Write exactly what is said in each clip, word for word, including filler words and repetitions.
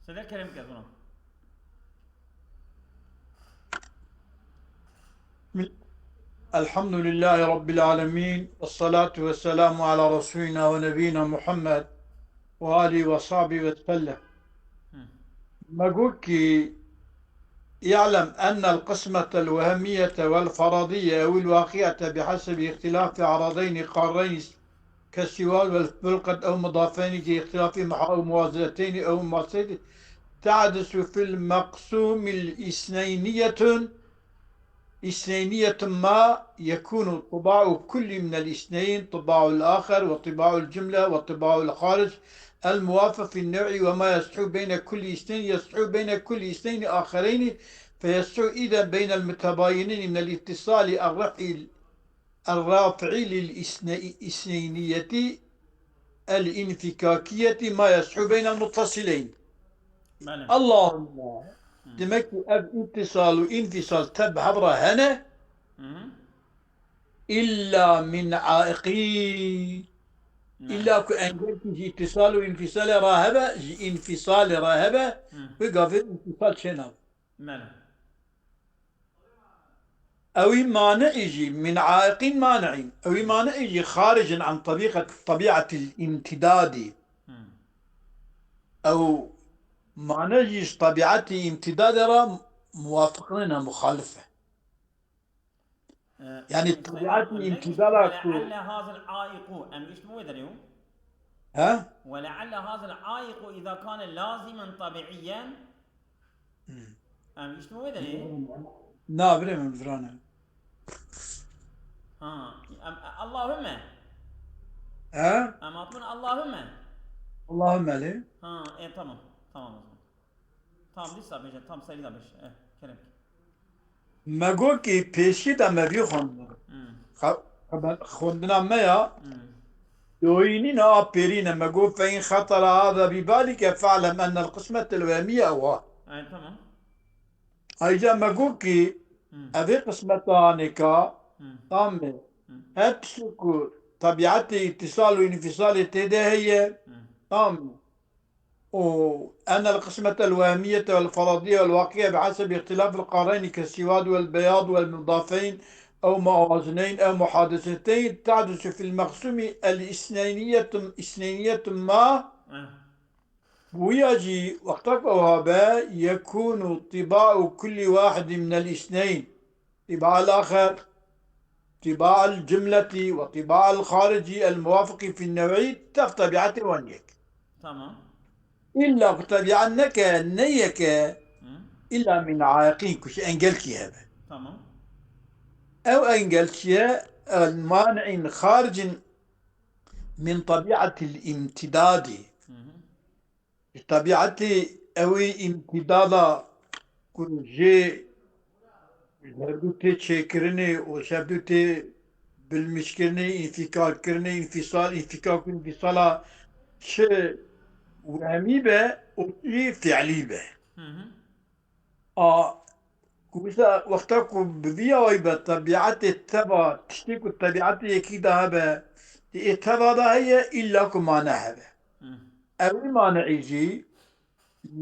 Te de kerem ke zona. الحمد لله رب العالمين، والصلاة والسلام على رسولنا ونبينا محمد وآله وصحبه وسلم. Me got ki: اعلم أن القسمة الوهمية والفرضية أو الواقعة بحسب اختلاف عرضين قارين كالسواد والفلقة أو مضافين كاختلاف مح-، أو موازنتين أو مماثلتين تحدث في المقسوم الاثنينية، اثنينية ما يكون طباع كل من الاثنين طباع الآخر وطباع الجملة وطباع الخارج الموافق في النوع، وما يصح بين كل اثنين يصح بين كل اثنين آخرين، فيصح إذا بين المتباينين من الاتصال الرفعي الرافعي للاثنينية الانفكاكية ما يصح بين المتصلين. Belê. Allahümme. Demek ki ev ittisal û infisal tev hev re hene. Hı hı. İlla min aiqî. Belê. İlla ku engel ki ji ittisal û infisalê re hebe, ji infisalê re hebe, Hı. wê gavê intisal çênabe. Belê. Ewî mani'î jî, min aiqîn mani'în. Ewî mani'î jî xaricin an tabiqet, tabi'atil imtidadî. Hı. Ew mane jî ji tabiatî îmtidadê re muwafiq nîne, muxalif e. Ee, Yani Sayın tabiatî Hakan, ne îmtidada diyor? ku "Ve lealle hazil aiqu." Em işte mi wederî? He? "Ve lealle hazil aiqu iza kane lazimen tabiiyen." Hmm. Em işte mi wederî? Na, birê min virane. Ha. Em, Allahümme. He? Em hatibûn Allahümme. Allahümme lê. Ha, e, tamam. Tamam o zaman. Tamam, dîsa bêje, tam serî de bêje. Eh, kerem. Me got ki pêşî de me vî xwendin. Hmm. Xe-, xebe-, xwendina me ya. Hmm. Doyî nîne, a pêrîne. Me got fe in xetara hada bi balike fe'lem ennel qismetel wehmiye ewa. Ay, tamam. Ayrıca me got ki Hmm. evê qismeta anêka Hmm. tam e. Hmm. Her tişt ku tabiatê îtisal û înfîsalê tê de heye, Hmm. tam e. û أن القسمة الوهمية والفرضية والواقعية بحسب اختلاف القارين كالسواد والبياض والمضافين أو موازنين أو محادثتين تحدث في المقسوم الاثنينية، اثنينية ما Eh. Bûya jî wexta ku ew habe, يكون طباع كل واحد من الاثنين طباع الآخر، طباع الجملة وطباع الخارجي الموافق في النوع tev tabiatê wan yek. Tamam. Îlla ku tabiat neke, ne yeke, Hı. îlla min aiqîn ku ji engelkî hebe. Tamam. Ew engel çi ye? El mani'in xaricin min tabiatil imtidadi. Hı hı. Ji tabiatê ew ê îmtidada ku jê ji hevdû tê çêkirinê û ji hevdû tê bilmîşkirinê, înfîkarkirinê, înfîsal, înfîkak û înfîsala çi wehmî be û çi fiilî be. Hı hı. A, ku wisa wexta ku bi vî awayî be, tebiatê teva, tiştê ku tebiatê yekî de hebe, di ê teva de heye, îlla ku mane hebe. Hı. Ewî maneyî jî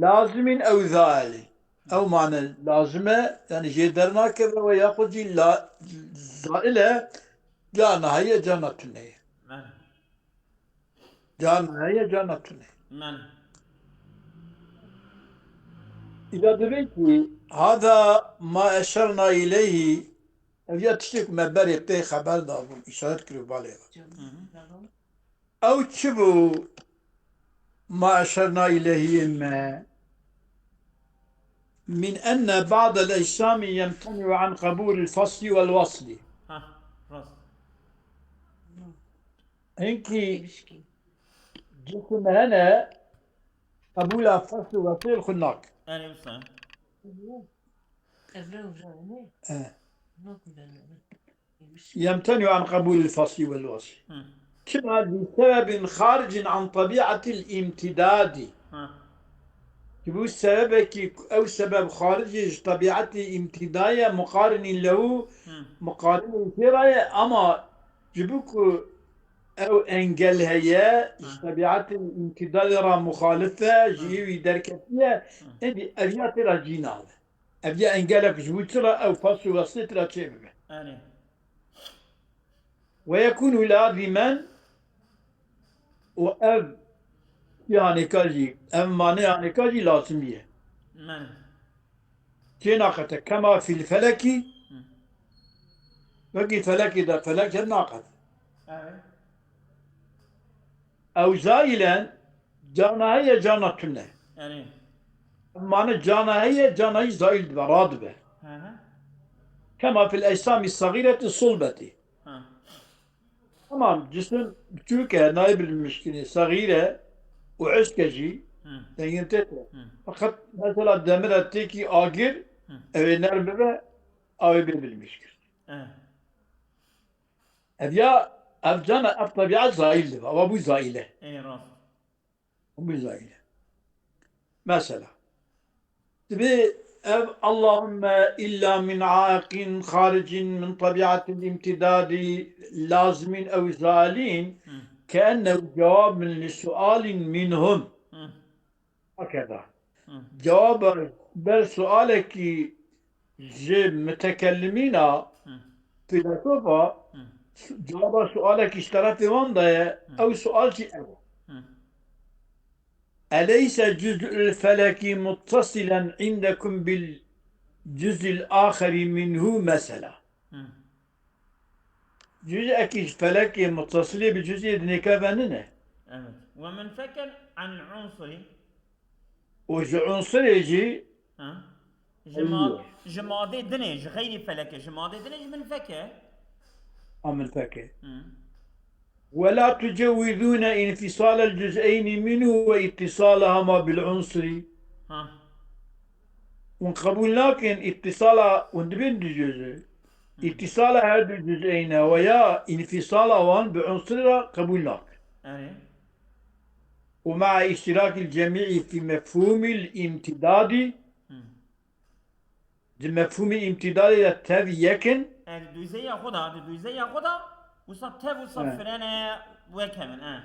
lazimîn ew zailî. Ew mane lazim e, yani jê dernakeve we yaxud jî la, zail e, carna heye, carna tune ye. Belê. Carna heye, carna tune. Belê. Îca divê ku hada ma eşerna îleyhî, ev ya tiştê ku me berê pê xeber dabûn, îşaret kiriyo balê. Hı hı. Ew çi bû ma eşerna îleyhî me? Min enne ba'del ecsamî yemteni'u an qebûlil feslî wel weslî. Ha, rast. Hinkî cisim hene qebûla fesl û weslê xwe nakin. Yani wisa. Evre evre ne? Eh. Bak ben. يمتنع عن قبول الفصل والوصل. Hı. Çima? لسبب خارج عن طبيعة الامتداد. Ha. Ji bo sebebekî, ew sebeb xaricê ji tebiatê îmtidayê, muqarinî lehu, Hı. muqarinî jê re ye, ama ji bo ku ew engel heye, ji Hı. tebiatê îmtidadê re muxalif e, ji Hı. wî derketiye, Hı. êdî ev ya tê re cî nabe. Ev ya engelek ji bo çi re ew fasl û weslê tê re çêbibe. Erê. Ve yekûnû lazimen û ev yanîka jî, ev mane yanîka jî lazimî ye. Erê. Tê naqete kema fîl felekî, Hı. wekî felekî de felek her naqet. Evet. Ew zailen cana heye cana tune. Yani. Mane cana heye cana jî zail dibe, radibe. Hı hı. Kema fil ecsamî sagîreti sulbeti. Hı. Tamam, cisim biçûk e, nayê bilmişkinê, sagîre û eşke jî, Hı. dengin tê te. Hı. Fakat mesela demire têkî agir, Hı. ew ê nerm bibe, ew ê bê bilmişkin. Evet. Ev ya, ev cana, ev tebiat zail dibe, ew bû zaile. Ê rast. Bû zaile. Mesela, dibê ev Allahümme illa min aiqin xaricin min tebiatil imtidadi lazimin ew zailin Hı. keennehu cevabun li sualin minhum. Hı. Hakeza. Hı. Cewaba ber sualekî ji mutekellimîna, Hı. fîlosofa, Hı. su-, cewaba sualekî ji terefê wan de ye, Hı. ew sual jî ev e. Hı. Eleyse cuz'ul feleki muttasilen indekum bil cuz'il axeri minhu mesela? Hı. Cuz'ekî ji felekê muttasilê bi cuz'ê dinê ke ve nine. Evet. Ve min feken anil unsuri. Û ji unsurê jî Ha? Ji Ew ma-, ye. ji madê dinê, ji xeyrî feleke, ji madê dinê ji min feke. A min feke. Hı. Ve la tucewizûne înfîsalel cuz'eynî minhu ve îtîsalehuma bil unsuri. Ha. Hûn qebûl nakin îtîsala, hûn dibên du cuz'î. Hı. Îtîsala her du cuz'eyne ve ya înfîsala wan bi unsuri re qebûl nakin. Erê. Û mea îştirakil cemî'î fî mefhûmil îmtidadî. Hı. Di mefhûmê îmtidadê de tev yek in. E, di dûzeya xwe de, di dûzeya xwe de, wisa tev wisa He. frene wek hev in, e.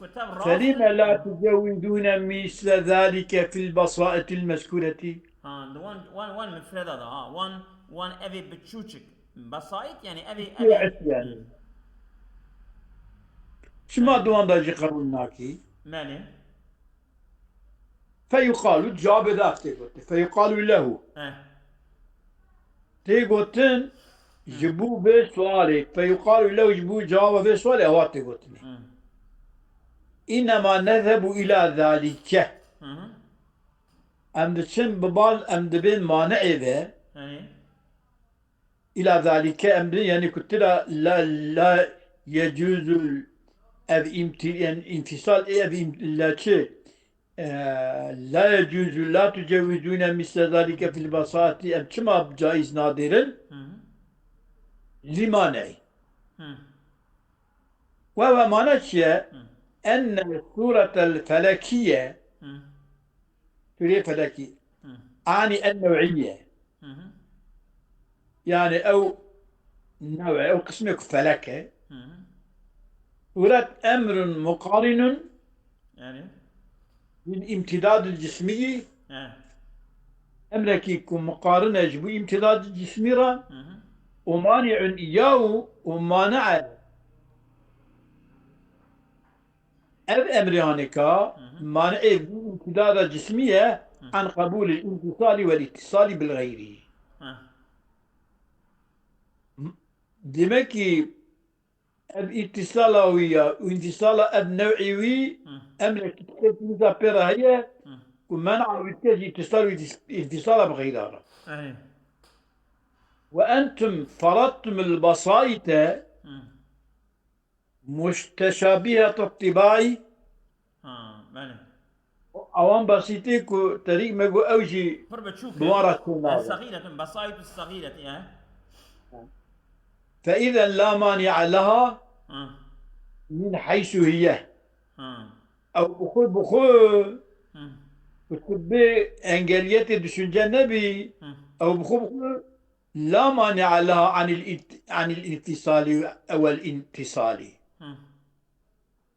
Ku tev rast Felîme in. la tucewizûne mîsle zalike fil basaitil mezkûretî? Ha, di wan, wan, wan mifreda de, ha, wan, wan evê biçûçik. Basait, yani evê, Biçû evê. et yani. Çima He. di wan de jî qebûl nakî? Belê. Feyuqalu, cevabê de ev tê gotin. Feyuqalu lehu. He. Tê gotin, Hı. ji bo vê sualê. Feyuqalu lehu, ji bo cevaba vê sualê ewa tê gotinê. Hı. İnnema nezhebu ila zalike. Hı hı. Em diçin bi bal, em dibên mani'ê ve. He. Îla zalike emrî, yani ku tira la, la yecûzul ev îmtî-, yani înfîsal, ev îm-, la çi? E, la yecûzu, la tucewizûne misle zalike fil basati, em çima caiz nadêrin? Hı hı. Lî maney. Hı. Ve, ve mana çi ye? Hı. Enne suretel felekiye. Hı. Sûreyê felekî. Hı. Anî en new'îye. Hı hı. Yani ew new'e, ew qismê ku felek e. Hı hı. Suret emrun muqarinun Yani? Bil îmtidadil cismî. He. Emrekî ku muqarin e ji bo îmtidadil cismî re. Hı hı. Û mani'un iyahu û mani'e Ev emrê hanêka Hı hı. mani'ê vî îmtidada cismî ye Hı. an qebûlil înfîsalî wel îtîsalî bil xeyrî. Hı. Demek ki ev îtîsala wî ya û înfîsala ev new'î wî Hı. emrek tiştekî wisa pê re heye Hı. ku men'a wî dike ji îtîsal û înfîsala bi xeyra re. Erê. Ve entum ferattumul basaite Hı. Muteşabîhet tibai. Ha, belê. Ewan basîtê ku terîk me got ew jî Pir biçûk bi wan re çênabe. Segîretun, besayîtu segîretî, he? Fe îzen la mani'a leha Ha. min heysu hiye. Ha. Ew bi xwe, bi xwe Hı. ku tu bê engeliyetê düşünce nebî, Hı. ew bi xwe, bi xwe La mani'a leha anil it-, anil infisali evel intisali.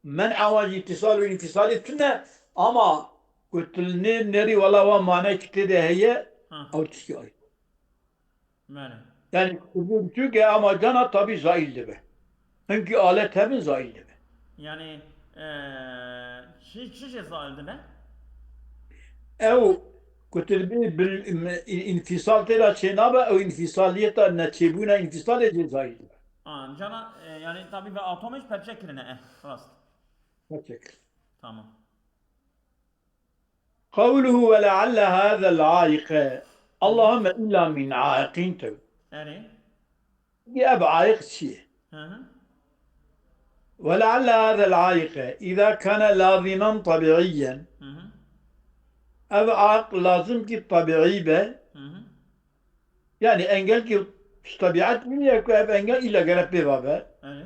Men'a wan jî îtîsal û înfîsalê tune, ama ku tu nê nerî wela wan manekî tê de heye, ew tiştî ayrî. Belê. Yani, çunke ama cana tabi zail dibe. Hinkî alet hebin zail dibe. Yani, e, çi, çi jê zail dibe? Ew, ku tu dibê bil-, me-, înfîsal tê de çênabe, ew înfîsaliyeta neçêbûna înfîsalê jê zail dibe. Ha, cana, e, yani tabi ve atomê jî perçe kirine, eh, rast. Perçe kir. Tamam. قوله ولعل هذا العائق، اللهم إلا من عائق تو. Erê. Ev aîq çi ye? Hı hı. ولعل هذا العائق إذا كان لازما طبيعيا. Hı hı. Ev aîq lazim ki tabiî be. Hı hı. Yani engel ki tabiat bûye ku ev engel îla gere pê ve be. Erê.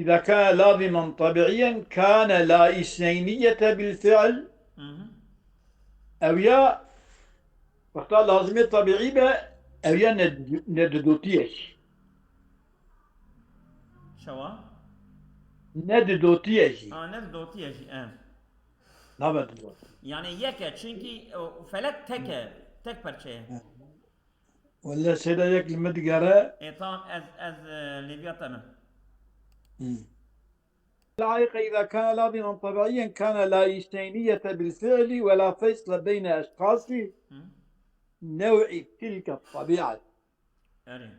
إذا كان لازما طبيعيا كان لا إثنينية بالفعل. Hı hı. Ew ya wexta lazimê tabiî be, ew ya ne, ne didotî ye jî. Çawa? Ne didotî ye jî. Ha, ne didotî ye jî, e. Nabe didotî. Yani yek e, çünkü o felek tek e, tek parçe ye. Welle seyda yek li min digere. E, tamam, ez, ez, e, lêviya te me. Hı. العائق إذا كان لازما طبيعيا كان لا إثنينية بالفعل ولا فصل بين أشخاص نوع تلك الطبيعة. Erê.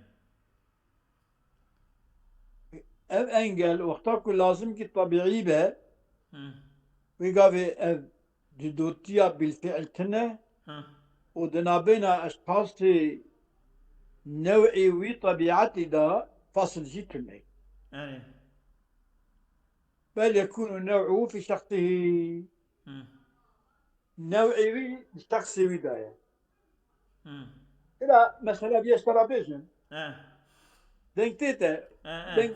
Ev engel wexta ku lazim ki tabiî be, Hı. wê gavê ev didotiya bilfiil tune Hı. û di nabêna eşqasê new'ê wî tabiatî de fasl jî tune. Erê. بل يكون نوعه في شخصه. Hı. New'ê wî di şexsê wî de ye. Hı. Ila mesela bir şey bêjin. He. Deng tê te. He, he. Deng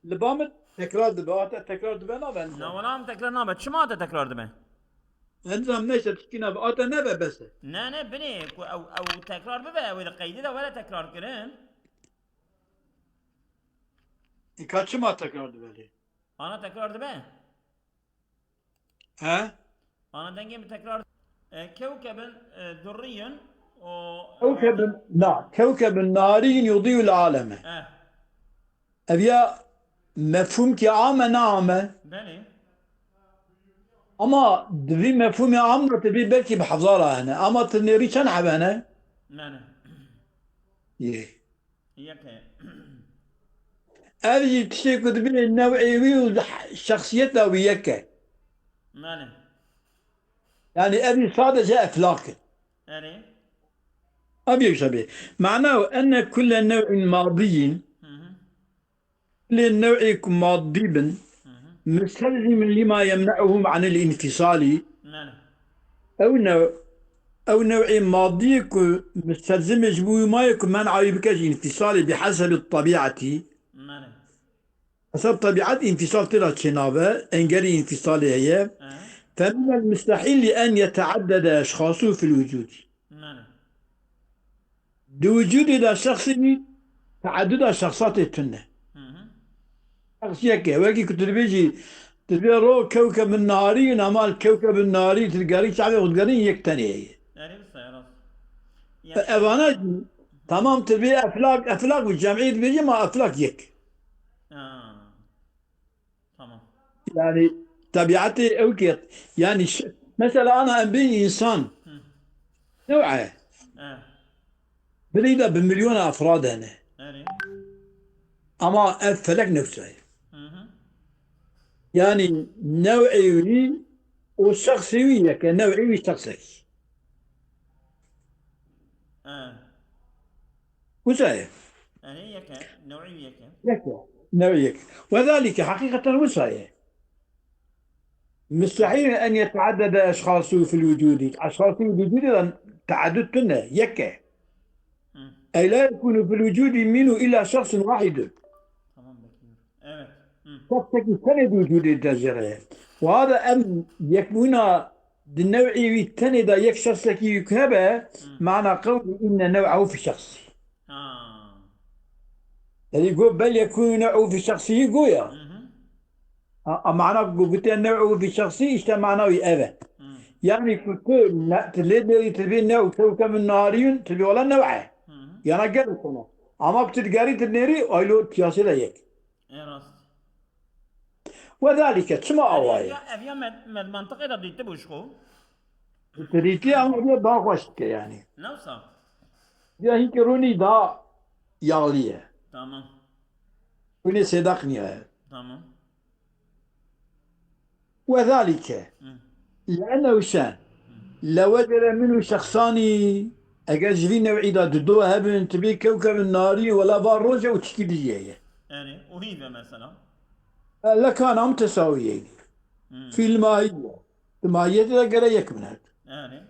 li ba min tekrar dibe. Ate tekrar dibe nabe. Na, wala min tekrar nabe. Çima te tekrar dibe? Nizam neyse tişkî nabe. Ate nebe bes e. Ne, ne, binê ku ew, ew tekrar bibe, ew ê di qeydê de were tekrar kirin. Îka çima tekrar dibe lê? Ana tekrar dibe. He? Ana dengê min tekrar. E, kewkebin, e, durriyun o. Kewkebin, na, kewkebin nariyun yudîul aleme. Eh. Ev ya mefhûmkî am e, ne am e? Belê. Ama di vî mefhûmê am de tu bî belkî bi hezara hene. Ama tu nêrî çend heb hene? Belê. Yê. Yek e. Ev jî tiştê ku dibîne new'ê wî û şexsiyeta wî yek e. Belê. Yani ev jî sadece eflak e. Erê. Ev yek şebê. Ma'nahu enne kulle new'in madiyyin. Hı hı. Lê new'ê ku madî bin, Hı hı. mustelzimin lima yemne'uhum anil înfîsalî, Belê. ew new-, ew new'ê madiyê ku mustelzimê ji bo wî maye ku men'a wî bike ji înfîsalê bi hesebî tebîatî, Belê. hesab tebîat înfîsal tê de çênabe, engerî înfîsalê heye. He. Feminel mustehîl li en yeteaddede eşxasu fil wicûdî. Belê. Di wicûdê de şexsê wî teeduda şexsatê tune. Hı hı. Şexs yek e. Wekî ku tu dibêjî, tu dibê ro kewkebin narî, nama li kewkebin narî, tu digerî çavê xwe digerî yek tenê heye. Erê, wisa ye, rast. Ya Evana jî, tamam tu dibê eflak, eflak û cemî dibêjî ma eflak yek. Ha. Tamam. Yani tebiatê ew ki, yani ş-, mesela ana em bê insan. Hı. New'e. Eh. Birî de bi milyona efrad hene. Erê. Ama ev felek newsa ye. Hı hı. Yani new'ê wî û şexsê wî yek e, new'ê wî şexsekî. Eh. Wisa ye. Yani yek e, new'î yek e. Yek e. New'î yek. Ve zalike, heqîqeten wisa ye. Mustehîl en yeteaddede eşxasu fil wicûdî. Eşxasî wicûdî de teaddud tune, yek e. Hı. Ey la yekûnu fil wicûdî mînû illa şexsun wahidun. Tamam, bekliyorum. Evet. Hı. Şexsekî tenê di wicûdê de jê re ye. Û hada em yekbûna di new'ê wî tenê de yek şexsekî wî ku hebe, Hı. mana qewlî inne new'ehu fi şexsî. Ha. Erê got bel yekûnu new'ehu fi şexsî goya. Hı hı. A, a mana ku gotiye new'u fî şexsî, işte mana wî ev e. Hmm. Yani ku tu ne, tu lê derî tu bê new kewkebin narîn, tu bê wala new e. Hı hı. Yana gelek hene. Ama ku tu digerî tu nêrî, aylo tiyasê de yek. Ê rast. Ve zalike, çima awa ye? Ev ya, ev ya med, med mantiqê de dîtibû ji xwe. Dîtî ama ev ya daha xweş dike yani. Ne wisa? Ya hinkî rûnî daha yağlı ye. Tamam. Rûnî sêdaq niye. Tamam. Ve zalike. Hı. Lene wişen. Hı. Lewecere min û şexsanî, eger ji vî new'î de dido hebin, tu bê kewkebin narî, wela va roje û çikî dijî heye. Yani, û hîve mesela? E, lekana mutesawiyeyni. Hı. Fîl mahiye. Di mahiyetê de gere yek bin her. Yani.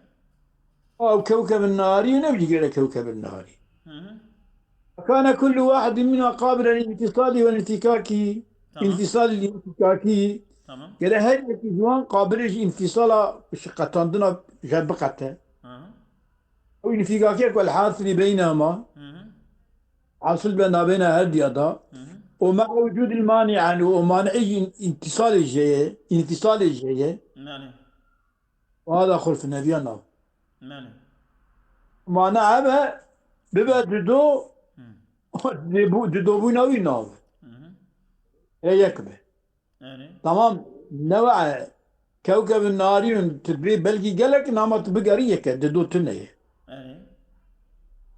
Ew kewkebin narî, ne jî gere kewkebin narî. Hı hı. Kana kullu wahidin minha qabile lil-infisali ve-l-infîkaki. Tamam. İnfisal infîkaki. Tamam. Gere her yekî ji wan qabilê ji înfîsala, ji qetandina, ji hev biqete. Hı hı. Ew înfîkakiyek, wel-hasilî beynehuma. Hı hı. Hasil be nabeyna her diya da. Hı hı. Û me'a wucûdil mani'an, û mani'ê jî în-, înfîsalê jê ye, înfîsalê jê ye. Yani. Û hada xulf neviya nav. Yani. Mana ev e, bibe dido, Hı. dibû-, didobûna wî nav. Hı hı. Ê yek be. Yani. Tamam, newe kewkebin narîn tu bê belkî gelek, nama tu bigerî yeke, dido tune ye. Yani.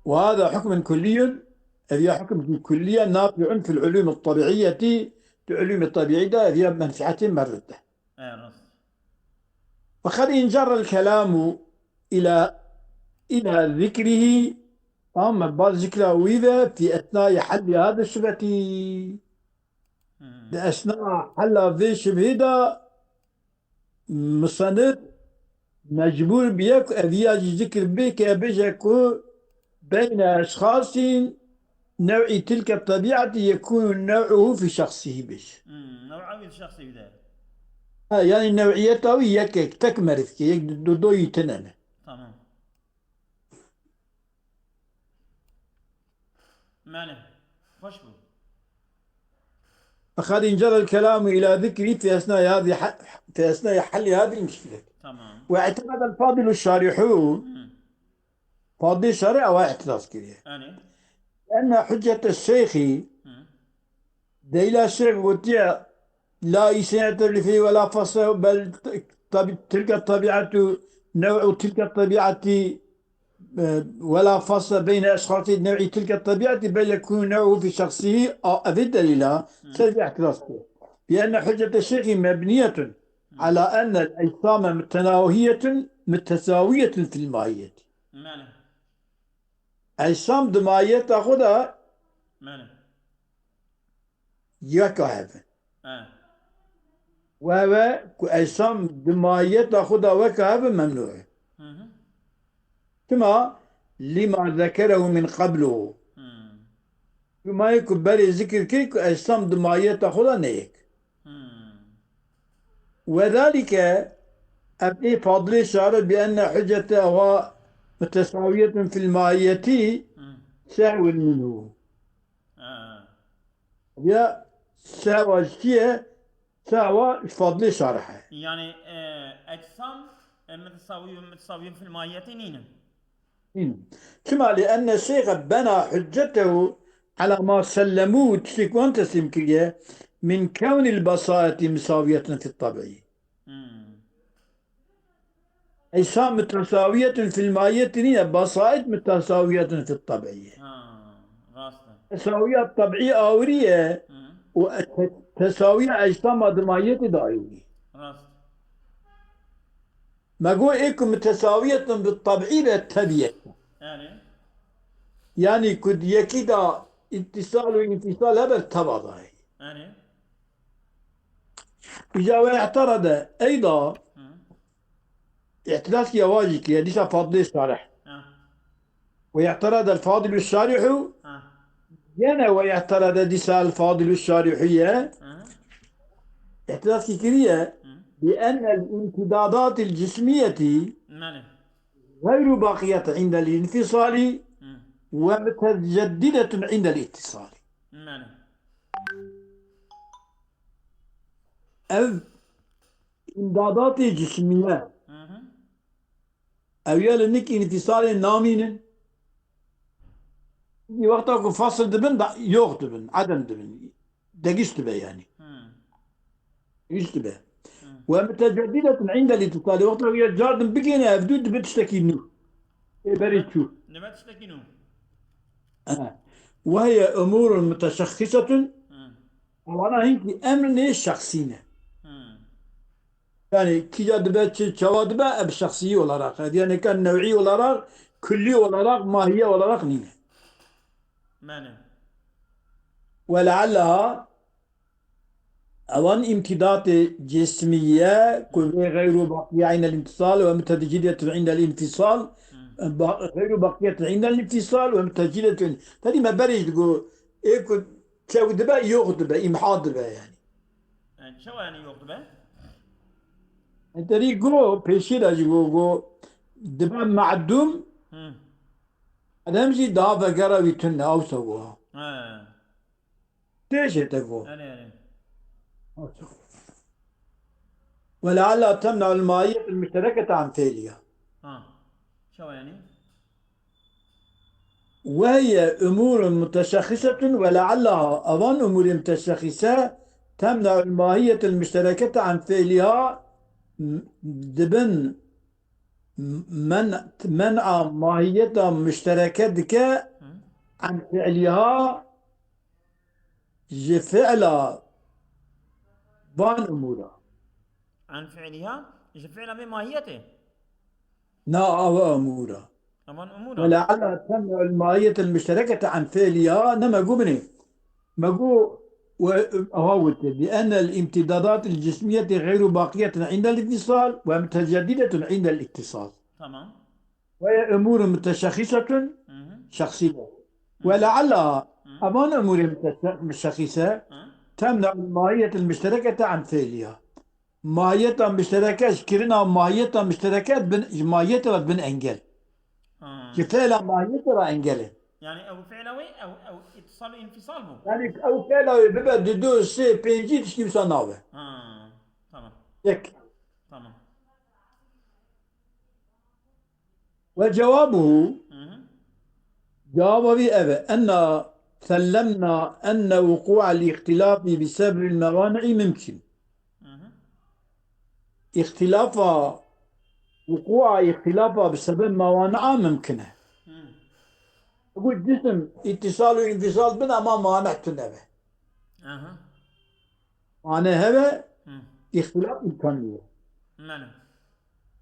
Ve hada hukmun kulliyun, ev ya hukmekî kullî ye, nafi'un fil ulûmi tabi'iyeti, di ulûmi tabi'î de ev ya menfi'etê merdet e. Ê rast. Ve qed incerrel kelamu ila, ila zikrihî, tamam, baz zikra wî ve fî esnayî hellî hadi şubetî. Hmm. Di esna hela vê şibhê de musennif mecbûr biye ku ev ya jî zikir bike, bêje ku beyne eşxasîn new'î tilke tebî'etî yekûnu new'uhu fî şexsîhî bêje. Hmm, new'a wî şexsî bide. Ha, yani new'iyeta wî yekek, tek merivkê, yek du-, du-, doyî tine ne. Tamam. Mane. Xweş bû. Qed incerel kelamu ila zikrî fî esnayî hadî ha-, fî esnayî hellî hadî muşkîlet. Tamam. Ve i'tiqadel fadilu şarîhu. Hı. Fadilê şarî ewa îtiraz kiriye. Yani. Enne huccete şeyxî. Hı. Deyla şêx gotiye, la îsînete li fî ve la fasle bel tabi-, tilke tabi'etu nev'u tilke tabi'eti, e, ve la fasle beyne eşxasî nev'i tilke tabi'eti bel yekûnu nev'u fî şexsîhî, a, evê delîla, Hı. ser vî îtiraz kir. Bi enne huccete şeyxî mebniyetun Hı. ala enne el-ecsame mutenahiyetun mutesawiyetun fil mahiyeti. Yani. Ecsam di mahiyeta xwe de Yani. yeka hev in. He. Û ev e ku ecsam di mahiyeta xwe de weke hev in memnû e. Hı hı. Çima? Lima zekerehu min qablu. Hı. Çima yê ku berê zikir kir ku ecsam di mahiyeta xwe de ne yek. Hmm. Wedalike, ev ê fadilê şare bi enne huccete ewa mutesawiyetun fil mahiyetî Hı. sehwun minhu. Ha. Ya sehwa ji kî ye? Sehwa ji fadilê şare he. Yani, e, ecsam, e, mutesawiyun, mutesawiyun fil mahiyetî nînin. Çima? Li enne şeyxe bena huccetehu ala ma sellemû, tiştê ku wan teslîm kiriye, min kewnil basaiti musawiyetun fit tab'i. Hmm. Eysa mutasawiyetun fil mahiyeti niye, basait mutasawiyetun fit tab'i. Ha, rast e. Tesawiya tab'i awiriye Hı. û te-, tesawiya ecsa ma di mahiyeti de awiriye. Rast. Me got ê ku mutesawiyetun bi tabî be tebiyet. Yani. Yani ku di yekî de îttisal û înfisal hebe teba dayê. Yani. Îca we îhterede eyda Hı. îhtiraz ki yawajî ki dîsa fadlê şarih. Ha. Ve i'terada el-fadilu şarihu, Ha. yene ve i'terada dîsa el-fadilu şarihu ye, Ha. îtiraz kî kiriye, Hı. bi enne el-imtidadatil cismiyeti Mane. gayru baqiyete indel infisali Hı. ve mutezeddidetun indel ittisali. Mane. Ev îmdadatê cismiye. Hı hı. Ew ya li nik înfîsalê namînin. Wexta ku fasl dibin, da-, yox dibin, edem dibin. Degiş dibe yani. Hı. Degiş dibe. Hı. Ve mutecedidetun indel îtîsalê. Wexta ku ya cardin bigihîne, ev dû dibe tiştekî nû. Ê berê çû. Dibe tiştekî nû. He. Ve hiye umurun muteşexxisetun. Hı. Ewana hinkî emrê şexsî ne. Hı. Yani kîja dibe, çi çawa dibe, ev şexsî olarak e. Yani ka new'î olarak, kullî olarak, mahiye olarak nîne. Mane. Ve lealleha, ewan îmtîdatê cismiye ku vê xeyru baqiye indel îtîsal ve mutecedidetun indel îtîsal, Hı. ba-, xeyru baqiyetun indel îtîsal ve mutecedidetun. Tedî me berê jî digo, ê ku çew dibe, yox dibe, îmha dibe yani. Yani çawa yani yox dibe? E, terî go, pêşî de jî go, go, dibe me'dûm, Hı. edem jî daha vegera wî tune, awsa go. He. Tê jê te go. Erê, erê. Awsa go. Ve lealla temne'ul mahiyetel muşterekete an fi'liha. Ha. Çawa yani? Ve hiye umurun muteşexxisetun ve leallaha, evan umurê muteşexxise temne'ul mahiyetel muşterekete an fi'liha, m-, dibin m-, men-, men'a mahiyeta muştereke dike Hı. an fi'liha ji fi'la van umura. An fi'liha, ji fi'la vê mahiyetê. Na ava umura. Aman umura. Ve lealla temne'ul mahiyetel muşterekete an fi'liha, ne me gu binê. Me gu ve aha wite, bi ennel imtidadatil cismiyeti xeyru baqiyetun indel ittisal ve mutecedidetun indel ittisal. Tamam. Ve hiye umurun muteşexxisetun Hı hı. şexsî. Hı. Ve lealla Hı. evan umurê muteşe-, muşexxise Hı. temne'ul mahiyetel muşterekete an fi'liha. Mahiyeta muştereke, ji kirina mahiyeta muştereke bin, ji mahiyetê re bin engel. Ha. Ji fi'la mahiyetê re engel e. Yani ew fi'la wê, ew, ew îtisal û înfîsal bû. Yani ew fi'la wê bibe du, du, sê, pêncî tiştî wisa nabe. Ha, tamam. Yek. Tamam. Ve cewabuhu, Hı hı. cewaba wî ev e. Enna sellemna enne vuku'al ihtilafi bi sebebil mevani'i mümkün. Hı hı. Îxtilafa, vuku'a îxtilafa bi sebeb mewani'a mümkün e. Hı. Got cisim îtîsal û înfîsal bin ama mane tune be. Aha. Mane hebe, Hı. îxtilaf îmkan niye. Mane.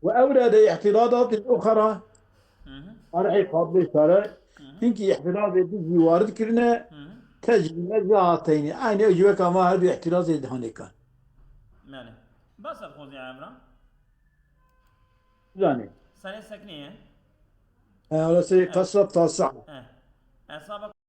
Ve ew re de îhtiradatên uxra, Hı hı. Erhê Fadlê Sare, Hı hı. hinkî îhtirazê din jî warid kirine, Hı hı. tecrîbe jî hateynî. Eynî ew jî weka ma her du îhtirazê dihanê kan. Mane. Bas el xozê evra. Zanê. Serê seknê ye. E, orası Evet. Kasra tasa. E. Esaba